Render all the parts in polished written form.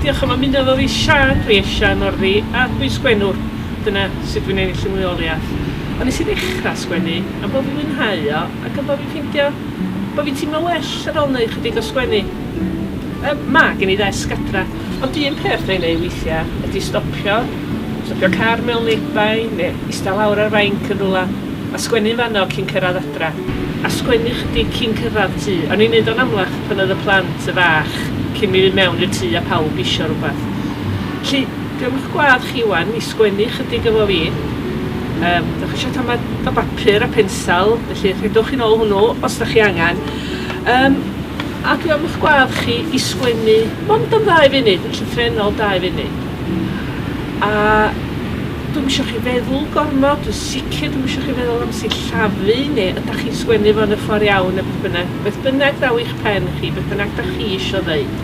Diolch am ymuno efo fi Siân, dwi Esian Orddi a dwi'n sgwennwr. Dyna sut dwi'n ennill 'y mwyoliaeth. Ond nes i ddechrau sgwennu am bo' fi'n mwynhau o ac am bo' fi'n ffeindio bo' fi'n teimlo well ar ôl neud chydig o sgwennu. Yym ma' gen i ddesg adra, ond un peth dwi'n neud weithia ydi stopio, stopio car mewn lay-by ne' ista lawr ar fainc yn rwla a sgwennu'n fanno cyn cyrraedd adra. A sgwennu chydig cyn cyrraedd tŷ. O'n i'n neud o'n amlach pan oedd y plant yn fach, cyn mi fynd mewn i'r tŷ a pawb isio rwbath. Felly, dwi am eich gwadd chi wan i sgwennu chydig efo fi. Yym, dach chi isio tamad o bapur a pensel, felly rhedwch chi'n ôl hwnnw os dach chi angen. Yym, a dwi am eich gwadd chi i sgwennu mond am ddau funud, yn llythrennol dau funud. A dwi'm isio chi feddwl gormod, dwi'n sicr dwi'm isio chi feddwl am sillafu neu ydach chi'n sgwennu fo yn y ffordd iawn neu beth bynnag. Beth bynnag ddaw i'ch pen chi, beth bynnag dach chi isio ddeud.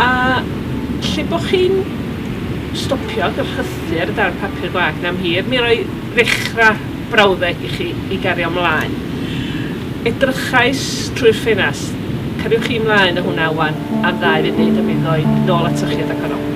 A lle bo chi'n stopio ag rhythu ar y darn papur gwag 'na am hir, mi roi ddechra brawddeg i chi i gario mlaen. Edrychais trwy'r ffenast. Cariwch chi mlaen â hwnna wan am ddau funud a mi ddoi nôl atoch chi adag ar ôl.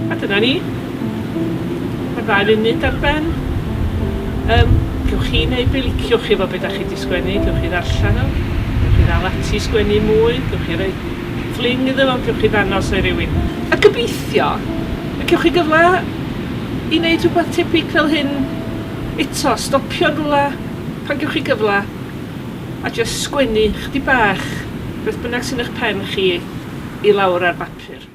A dyna ni. Mae'r ddau funud ar ben. Yym, gewch chi wneud be liciwch chi efo be dach chi 'di sgwennu, gewch chi ddarllen o, gewch chi ddal ati i sgwennu mwy, gewch chi roi fling iddo fo, gewch chi ddangos o i rywun. A gobeithio y cewch chi gyfle i wneud rhywbeth tebyg fel hyn eto, stopio yn rhywle pan gewch chi gyfle a jyst sgwennu chydig bach, beth bynnag sy'n eich pen chi, i lawr ar bapur.